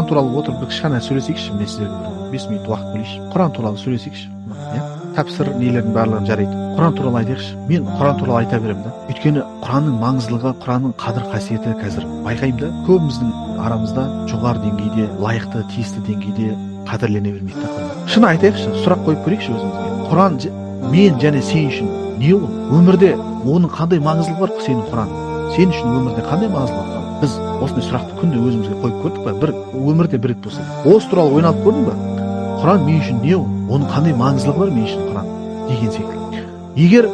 туралы отырып бір кішкене сөйлесейікші, мен сіздерге бір 5 минут уақыт бөлейінші. Құран туралы сөйлесейікші, иә? Тәпсір нелердің барлығын жарайды. Құран туралы айтайықшы. Мен Құран туралы айта беремін да. Өйткені Құранның маңыздылығы, Құранның қадір қасиеті қазір байқаймын да, көбіміздің арамызда жоғары деңгейде, лайықты, тиісті деңгейде қадірлене бермейді да Құран. Шын айтайықшы, сұрақ қойып көрейікші өзімізге. Құран мен және сен үшін не ол? Өмірде оның қандай маңыздылығы бар сенің Құран? Сен үшін өмірде қандай маңыздылығы бар? Біз осындай сұрақты күнде өзімізге қойып көрдік па? Бір өмірде бір рет болса. Осы туралы ойланып көрдің ба? Құран мен үшін не ол? Оның қандай маңыздылығы бар мен үшін Құран деген секілді. Егер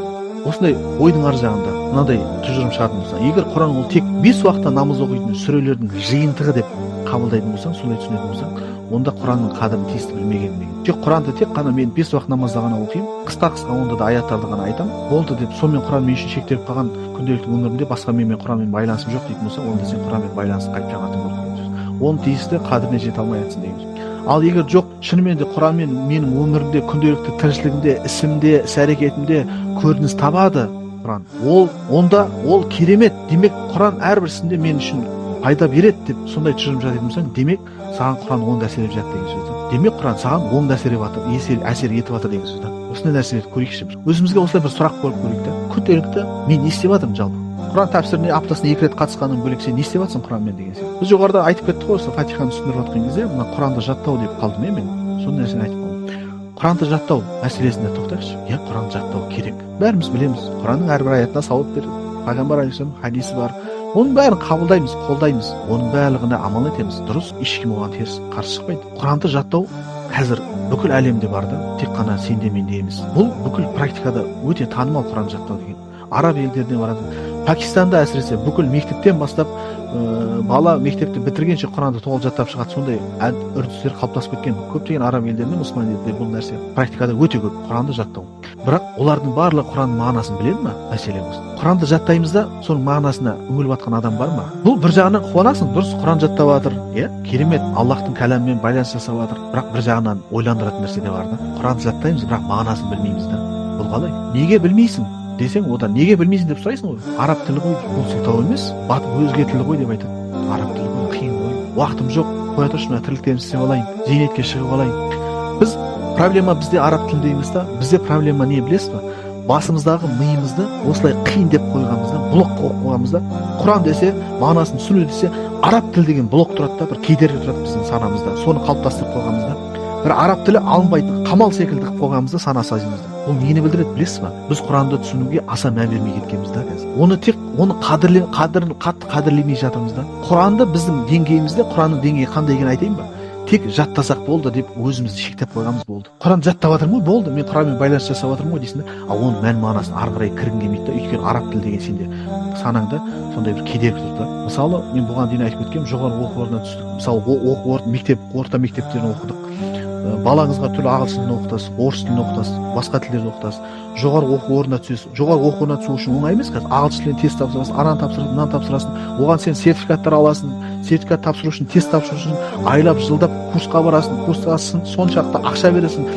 осындай ойдың ар жағында мынандай тұжырым шығатын болса, егер Құран ол тек 5 уақытта намаз оқитын сүрелердің жиынтығы деп қабылдайтын болсаң, солай түсінетін болсаң, онда Құранның қадірін тиісті білмеген деген. Тек Құранды тек қана мен 5 уақыт намазда ғана оқимын, қысқа-қысқа онда да аяттарды ғана айтамын, болды деп, сонымен Құран мен үшін шектеліп қалған, күнделікті өмірімде басқа менімен Құранмен байланысым жоқ дейтін болсаң, онда сен Құранмен байланысты қайтып жаңартуың керек деген сөз. Оның тиісті қадіріне жете алмай жатсың деген сөз. Ал егер жоқ, шынымен де Құранмен менің өмірімде, күнделікті тіршілігімде, ісімде, іс-әрекетімде көрініс табады Құран. Ол онда ол керемет. Демек, Құран әрбір ісімде мен үшін пайда береді деп сондай тұжырым жасайтын болсаң, демек саған Құран оңды әсер етіп жатыр деген сөз. Демек Құран саған оңды әсер етіп жатыр, әсер етіп жатыр деген сөз. Осындай нәрселерді көрейікші. Өзімізге осылай бір сұрақ қойып көрейік та. Күнделікті мен не істеп жатырмын жалпы? Құран тәпсіріне аптасына 2 рет қатысқаннан бөлек сен не істеп жатырсың Құранмен деген сияқты. Біз жоғарыда айтып кеттік қой, осы Фатиханы түсіндіріп жатқан кезде мына Құранды жаттау деп қалдым мен. Сол нәрсені айтып қалдым. Құранды жаттау мәселесіне тоқтайықшы. Иә, Құранды жаттау керек. Бәріміз білеміз. Құранның әрбір аятына сауап береді. Пайғамбар алейхиссалам хадисі бар. Оның бәрін қабылдаймыз, қолдаймыз. Оның барлығына амал етеміз. Дұрыс, ешкім оған теріс қарсы шықпайды. Құранды жаттау қазір бүкіл әлемде бар да, тек қана сенде менде емес. Бұл бүкіл практикада өте танымал Құран жаттау деген. Араб елдеріне барады. Пакистанда әсіресе бүкіл мектептен бастап бала мектепті бітіргенше Құранды толық жаттап шығады. Сондай үрдістер қалыптасып кеткен. Көптеген араб елдерінде, мұсылман елдерінде бұл нәрсе практикада өте көп, Құранды жаттау. Бірақ олардың барлығы Құранның мағынасын біледі ма? Мәселе осы. Құранды жаттаймыз да, соның мағынасына үңіліп жатқан адам бар ма? Бұл бір жағынан қуанасың, дұрыс, Құран жаттап жатыр, иә, керемет, Аллахтың кәламымен байланыс жасап жатыр. Бірақ бір жағынан ойландыратын нәрсе де бар да. Құранды жаттаймыз, бірақ мағынасын білмейміз да. Бұл қалай? Неге білмейсің десең, одан неге білмейсің деп сұрайсың ғой. Араб тілі ғой, бұл сылтау емес, батып өзге тілі ғой деп айтады. Араб тілі ғой, қиын ғой, уақытым жоқ, қоя тұршы, мына тірліктерімді істеп алайын, зейнетке шығып алайын. Біз проблема бізде араб тілінде емес та, бізде проблема не білесіз ба? Басымыздағы миымызды осылай қиын деп қойғанбыз да, блок қойып қойғанбыз да. Құран десе, мағынасын түсіну десе, араб тілі деген блок тұрады да, бір кедергі тұрады біздің санамызда. Соны қалыптастырып қойғанбыз да. Бір араб тілі алынбайтын қамал секілді қылып қойғанбыз да сана сезімімізді. Бұл нені білдіреді білесіз ба? Біз Құранды түсінуге аса мән бермей кеткенбіз да қазір. Оны тек оны қадірле, қадірін қатты қадірлемей жатырмыз да. Құранды біздің деңгейімізде, Құранның деңгейі қандай екенін айтайын ба? Тек жаттасақ болды деп өзімізді шектеп қойғанбыз болды. Құран жаттап жатырмын ғой, болды, мен Құранмен байланыс жасап жатырмын ғой дейсің да, ал оның мән мағынасын ары қарай кіргің келмейді да, өйткені араб тілі деген сенде санаңда сондай бір кедергі тұр да. Мысалы, мен бұған дейін айтып кеткенмін, жоғары оқу орнына түстік. Мысалы, оқу орны, мектеп, орта мектептерін оқыдық. Балаңызға түрлі ағылшын тілін оқытасыз, орыс тілін оқытасыз, басқа тілдерді оқытасыз. Жоғары оқу орнына түсесіз. Жоғары оқу орнына түсу үшін оңай емес қазір. Ағылшын тілінен тест тапсырасың, ананы тапсырасың, мынаны тапсырасың. Оған сен сертификаттар аласың. Сертификат тапсыру үшін, тест тапсыру үшін айлап, жылдап курсқа барасың. Курсқа соншалықты ақша бересің.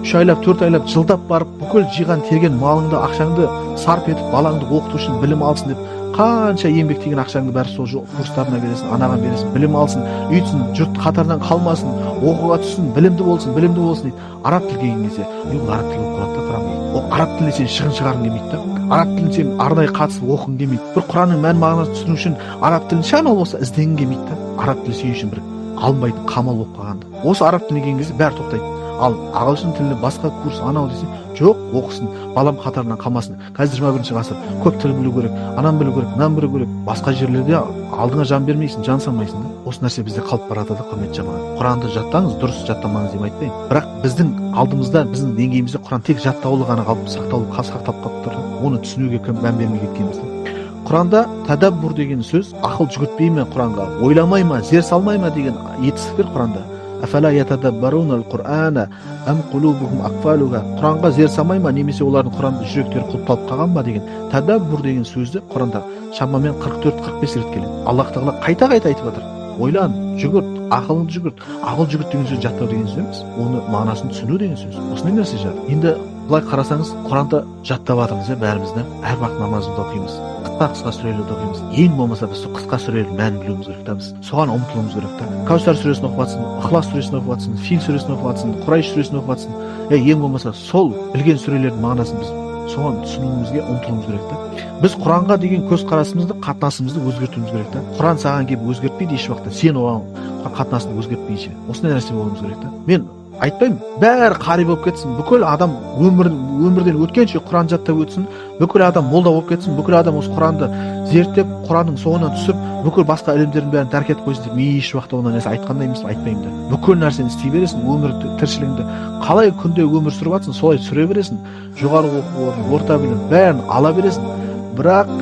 3 айлап, 4 айлап, жылдап барып, бүкіл жиған терген малыңды, ақшаңды сарп етіп, балаңды оқыту үшін білім алсын деп қанша еңбектеген ақшаңды бәрі сол курстарына бересің, анаған бересің, білім алсын, үйтсін, жұрт қатарынан қалмасын, оқуға түссін, білімді болсын, білімді болсын дейді. Араб тілі келген кезде, ол араб тілі болып қалады да Құран келген. Ол араб тіліне сен шығын шығарғың келмейді да. Араб тілін сен арнайы қатысып оқығың келмейді. Бір Құранның мән мағынасын түсіну үшін араб тілін шамалы болса ізденгің келмейді да. Араб тілі сен үшін бір алынбайтын қамал болып қалған да. Осы араб тіліне келген кезде бәрі тоқтайды. Ал ағылшын тілі басқа курс анау десе, жоқ, оқысын, балам қатарынан қалмасын. Қазір 21 ғасыр, көп тіл білу керек, ананы білу керек, мынаны білу керек. Басқа жерлерде алдыңа жан бермейсің, жан салмайсың да. Осы нәрсе бізде қалып барады да, құрметті жамағат. Құранды жаттаңыз, дұрыс, жаттамаңыз деп айтпаймын. Бірақ біздің алдымызда, біздің деңгейімізде Құран тек жаттаулы ғана қалып, сақтаулы, сақталып қалып тұр. Оны түсінуге кім мән бермей кеткенбіз да. Құранда тәдаббур деген сөз, ақыл жүгіртпей ме Құранға, ойламай ма, зер салмай ма деген етістіктер Құранда. Афала ятадаббаруна ал-Qur'ана ам қулубухум ақфалуха. Құранға зер салмай ма, немесе олардың Құранда жүректері құлыпталып қалған ба деген тәдаббур деген сөзді Құранда шамамен 44-45 рет келеді. Аллах тағала қайта-қайта айтып жатыр. Ойлан, жүгірт, ақылыңды жүгірт. Ақыл жүгірт деген сөз жаттау деген сөз емес, оны мағынасын түсіну деген сөз. Осындай нәрсе жатыр. Енді былай қарасаңыз, Құранды жаттап жатырмыз, иә, бәріміз де. Әр уақыт намазымызды оқимыз. Қысқа-қысқа сүрелерді оқимыз. Ең болмаса біз сол қысқа сүрелердің мәнін білуіміз керек та, біз соған ұмтылуымыз керек та. Кәусар сүресін оқып жатсың, Ықылас сүресін оқып жатсың, Фил сүресін оқып жатсың, Құрайш сүресін оқып жатсың. Ең болмаса сол білген сүрелердің мағынасын біз соған түсінуімізге ұмтылуымыз керек та. Біз Құранға деген көзқарасымызды, қатынасымызды өзгертуіміз керек та. Құран саған келіп өзгертпейді еш уақытта, сен оған қатынасыңды өзгертпейінше. Осындай нәрсе болуымыз керек та. Мен айтпаймын, бәрі қари болып кетсін, бүкіл адам өмірден өткенше Құран жаттап өтсін, бүкіл адам молда болып кетсін, бүкіл адам осы Құранды зерттеп, Құранның соңынан түсіп, бүкіл басқа ілімдердің бәрін тәрк етіп қойсын деп мен еш уақытта ондай нәрсе айтқан да емеспін, айтпаймын да. Бүкіл нәрсені істей бересің, өмір тіршілігіңді қалай күнде өмір сүріп жатсың, солай сүре бересің. Жоғары оқу орны, орта білім бәрін ала бересің. Бірақ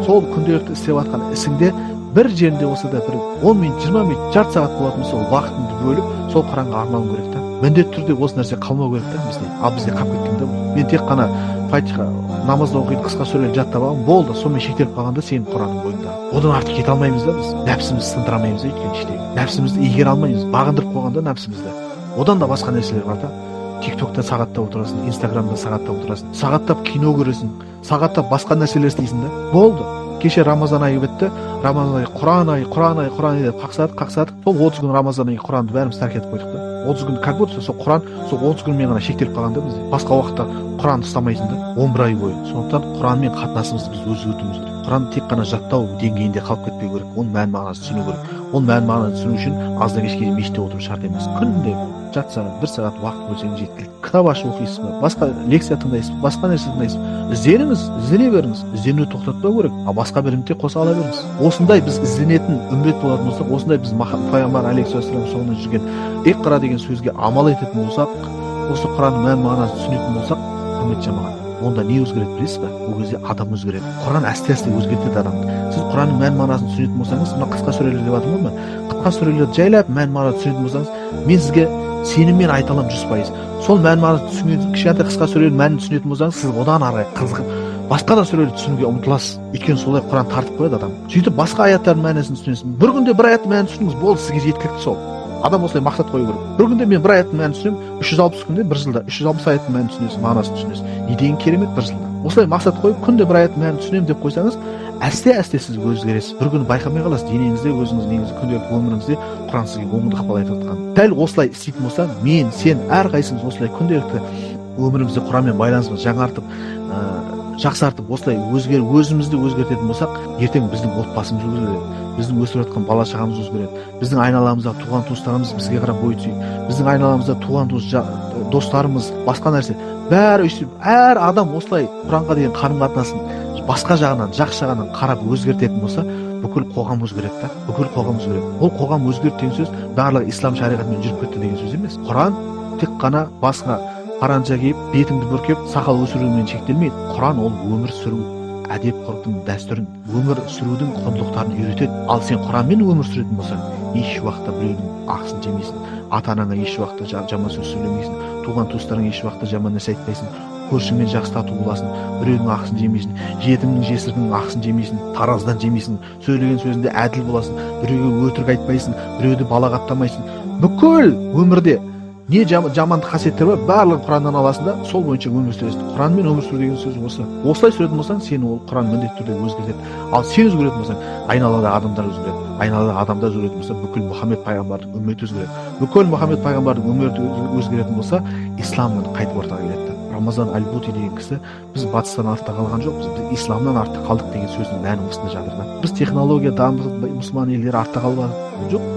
сол күнделікті істеп жатқан ісіңде бір жерінде болса да бір 10 минут, 20 минут, жарты сағат болатын болса, уақытыңды бөліп сол Құранға арнауың керек та. Міндетті түрде осы нәрсе қалмау керек та бізде. Ал бізде қалып кеткен да бұл. Мен тек қана Фатиха намазда оқитын қысқа сүрелерді жаттап аламын, болды, сонымен шектеліп қалғанда сенің Құранның бойында. Одан артық кете алмаймыз да біз. Нәпсімізді сындыра алмаймыз да, өйткені іштегі. Нәпсімізді игере алмаймыз, бағындырып қойған да нәпсімізді. Одан да басқа нәрселер бар да. Тиктокта сағаттап отырасың, Инстаграмда сағаттап отырасың, сағаттап кино көресің, сағаттап басқа нәрселер істейсің да. Болды. Кеше Рамазан айы бітті. Рамазан айы Құран айы, Құран айы, Құран айы деп қақсадық, қақсадық. Сол 30 күн Рамазан айы Құранды бәріміз тәрк етіп қойдық та. 30 күн как будто сол Құран, сол 30 күнмен ғана шектеліп қалған да бізде. Басқа уақытта Құранды ұстамайсың да 11 ай бойы. Сондықтан Құранмен қатынасымызды біз өзгертуіміз керек. Құран тек қана жаттау деңгейінде қалып кетпеу керек. Оның мән мағынасын түсіну керек. Оның мән мағынасын түсіну үшін аздан кешке дейін мешітте отыру шарт емес. Күнде жарты сағат, бір сағат уақыт бөлсеңіз жеткілікті. Кітап ашып оқисыз ба, басқа лекция тыңдайсыз ба, басқа нәрсе тыңдайсыз ба, ізденіңіз, іздене беріңіз. Ізденуді тоқтатпау керек, ал басқа білімді де қоса ала беріңіз. Осындай біз ізденетін үмбет болатын болсақ, осындай біз пайғамбар алейхиссалам соңынан жүрген иқра деген сөзге амал ететін болсақ, осы Құранның мән мағынасын түсінетін болсақ, құрметті жамағат, онда не өзгереді білесіз ба? Ол кезде адам өзгереді. Құран әсте-әсте өзгертеді адамды. Сіз Құранның мән мағынасын түсінетін болсаңыз, мына қысқа сүрелер деп жатырмын ғой мен, қысқа сүрелерді жайлап мән мағынасын түсінетін болсаңыз, мен сізге сеніммен айта аламын 100%. Сол мән мағынасын түсінген кішкентай қысқа сүрелердің мәнін түсінетін болсаңыз, сіз одан ары қарай қызығып басқа да сүрелерді түсінуге ұмтыласыз. Өйткені солай Құран тартып қояды адам. Сөйтіп басқа аяттардың мәнісін түсінесіз. Бір күнде бір аяттың мәнін түсініңіз, болды, сізге жеткілікті сол. Адам осылай мақсат қою керек. Бір күнде мен бір аяттың мәнін түсінемін, 360 күнде, бір жылда 360 аяттың мәнін түсінесіз, мағынасын түсінесіз. Не деген керемет бір жылда. Осылай мақсат қойып, күнде бір аяттың мәнін түсінемін деп қойсаңыз, әсте-әсте сіз өзгересіз. Бір күні байқамай қаласыз, денеңізде, өзіңіз негізі күнделікті өміріңізде Құран сізге оңды ықпал етіп жатқан. Дәл осылай істейтін болса, мен, сен, әрқайсымыз осылай күнделікті өмірімізде Құранмен байланысымызды жаңартып, жақсартып, осылай өзімізді өзгертетін болсақ, ертең біздің отбасымыз өзгереді, біздің өсіп жатқан бала шағамыз өзгереді, біздің айналамыздағы туған туыстарымыз бізге қарап бой түзейді, біздің айналамызда туған туыс достарымыз, басқа нәрсе, бәрі өйстіп, әр адам осылай Құранға деген қарым қатынасын басқа жағынан, жақсы жағынан қарап өзгертетін болса, бүкіл қоғам өзгереді да, бүкіл қоғам өзгереді. Ол қоғам өзгерді деген сөз барлығы ислам шариғатымен жүріп кетті деген сөз емес. Құран тек қана басқа паранжа киіп, бетіңді бүркеп, сақал өсірумен шектелмейді. Құран ол өмір сүру, әдеп ғұрыптың дәстүрін, өмір сүрудің құндылықтарын үйретеді. Ал сен Құранмен өмір сүретін болсаң, еш уақытта біреудің ақысын жемейсің, ата-анаңа еш уақытта жаман сөз сөйлемейсің, туған туыстарыңа еш уақытта жаман нәрсе айтпайсың, көршіңмен жақсы тату боласың, біреудің ақысын жемейсің, жетімнің жесірдің ақысын жемейсің, тараздан жемейсің, сөйлеген сөзінде әділ боласың, біреуге өтірік айтпайсың, біреуді балағаттамайсың. Бүкіл өмірде не жамандық қасиеттер бар, барлығын Құраннан аласың да, сол бойынша өмір сүресің. Құранмен өмір сүру деген сөз осы. Осылай сүретін болсаң, сені ол Құран міндетті түрде өзгертеді. Ал сен өзгеретін болсаң, айналадағы адамдар өзгереді. Айналадағы адамдар өзгеретін болса, бүкіл Мұхаммед пайғамбардың үмметі өзгереді. Бүкіл Мұхаммед пайғамбардың үмметі өзгеретін болса, ислам қайтып ортаға келеді. Рамазан аль-Бути деген кісі, біз батыстан артта қалған жоқпыз, біз исламнан артта қалдық деген сөздің мәні осында жатыр да. Біз технология дамытып, мұсылман елдері артта қалған жоқ,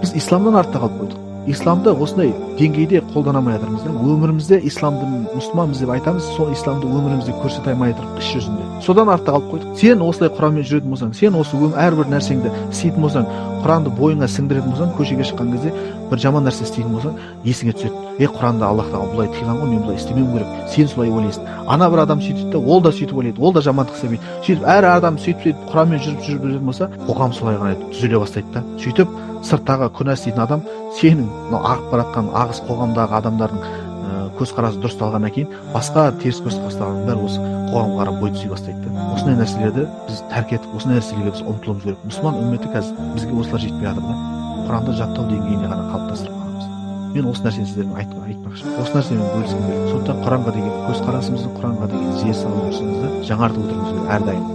біз исламнан артта қалып қойдық. Исламды осындай деңгейде қолдана алмай жатырмыз да. Өмірімізде исламды мұсылманбыз деп айтамыз, сол исламды өмірімізде көрсете алмай жатырмыз іс жүзінде. Содан артта қалып қойдық. Сен осылай Құранмен жүретін болсаң, сен осы әрбір нәрсеңді істейтін болсаң, Құранды бойыңа сіңдіретін болсаң, көшеге шыққан кезде бір жаман нәрсе істейтін болсаң, есіңе түседі. Құранда Аллах тағала бұлай тыйған ғой, мен бұлай істемеуім керек. Сен солай ойлайсың. Ана бір адам сөйтеді де, ол да сөйтіп ойлайды, ол да жамандық істемейді. Сөйтіп әр адам сөйтіп сөйтіп Құранмен жүріп жүріп жүретін болса, қоғам солай қарай түзеле бастайды да. Сөйтіп сырттағы күнә істейтін адам сенің мынау ағып бара жатқан ағыс қоғамдағы адамдардың көзқарасы дұрысталғаннан кейін басқа теріс көзқарастардың бәрі осы қоғамға қарап бой түзей бастайды да. Осындай нәрселерді біз тәрк етіп, осындай нәрселерге біз ұмтылуымыз керек. Мұсылман үмметі қазір бізге осылар жетпей жатыр да. Құранды жаттау деңгейіне ғана қалыптастырып қалғанбыз. Мен осы нәрсені сіздермен айтпақшымын, осы нәрсемен бөліскім келді. Сондықтан Құранға деген көзқарасымызды, Құранға деген зер салуымызды жаңартып отыруымыз керек әрдайым.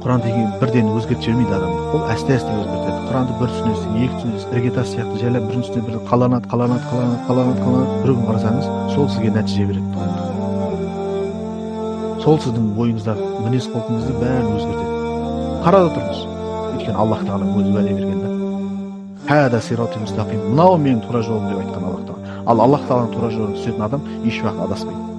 Құран деген бірден өзгертіп жібермейді адамды, ол әсте әсте өзгертеді. Құранды бір түсінесің, екі түсінесің, іргетас сияқты жайлап бірінің үстіне бірі қаланады, қаланады, қаланады, қаланады, қаланады. Бір күн қарасаңыз, сол сізге нәтиже береді. Сол сіздің бойыңыздағы мінез құлқыңызды бәрін өзгертеді. Қарап отырыңыз, өйткені Аллах Тағала өзі уәде берген да. «Хада сирати мустақим», мынау менің тура жолым деп айтқан Аллах Тағала. Ал Аллах Тағаланың тура жолын түсетін адам еш уақыт адаспайды.